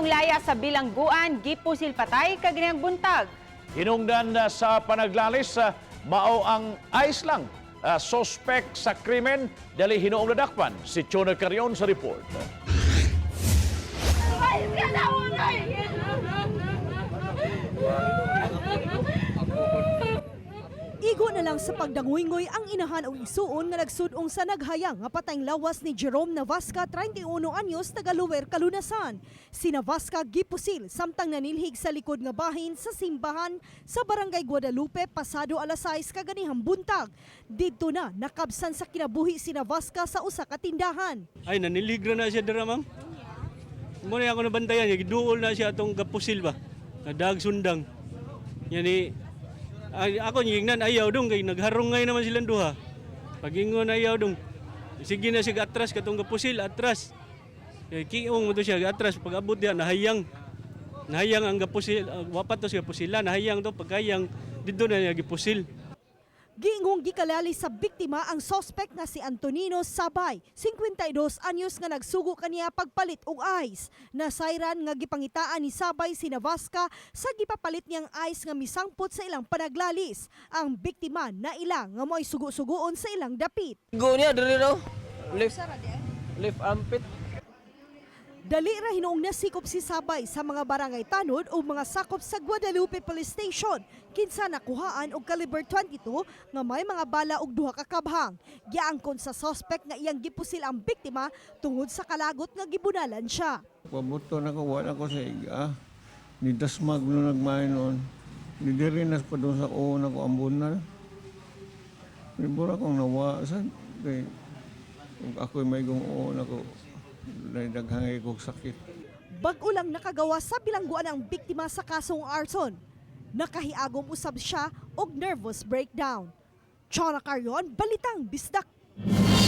laya sa bilangguan, gipusil patay kaganihang buntag. Hinungdan sa panaglalis, mao ang ice lang suspect sa krimen dali hinuong nadakpan. Si Chona Carion sa report. Ay, ka na mo na! Igo na lang sa pagdanguyngoy ang inahan o isuon nga nagsudong sa naghayang nga patayng lawas ni Jerome Navasca, 31 anyos, taga Luwer, Kalunasan. Si Navasca gipusil samtang nanilhig sa likod nga bahin sa simbahan sa Barangay Guadalupe pasado alas 6 kaganihang buntag. Didto na nakabsan sa kinabuhi si Navasca sa usa ka tindahan. Ay, naniligra na siya dira, ma'am. Muna ako nabantayan, giduol na siya atong gapusil ba. Nadag sundang. Yani, ay, ako ngingnan ayaw dong kay nagharong ngay naman silang duha. Pagingon ayaw dong. Sige na siya atras katong gapusil atras. Kay kiong mo to siya atras pag abot diya nahayang. Nahayang ang gapusil, wapat to siya pusila, nahayang to pagkayang didto na niya gipusil. Giingong gikalali sa biktima ang sospek nga si Antonino Sabay, 52 anyos, nga nagsugo kaniya pagpalit og ice. Nasayran nga gipangitaan ni Sabay si Navasca sa gipapalit niyang ice nga misangpot sa ilang panaglalis. Ang biktima na ila nga mo'y sugo-sugoon sa ilang dapit. Go niya diri raw. Left left armpit. Dali ra hinuong nasikop si Sabay sa mga barangay tanod o mga sakop sa Guadalupe Police Station kinsa nakuhaan og caliber 22 nga may mga bala og duha ka kabhang. Giangkon sa suspect nga iyang gipusil ang biktima tungod sa kalagot nga gibunalan siya. Pabuto na ko, wala ko sa iga. Ni dasmag no nagmain noon. Ni diri nas pa doon sa una ko ambunan. Ni bura kong nawa sa kay ug ako'y may gumuon ako daghang kog sakit. Bag-o lang nakagawa sa bilangguan ang biktima sa kasong arson. Nakahiagom usab siya og nervous breakdown. Chona Carion, Balitang Bisdak.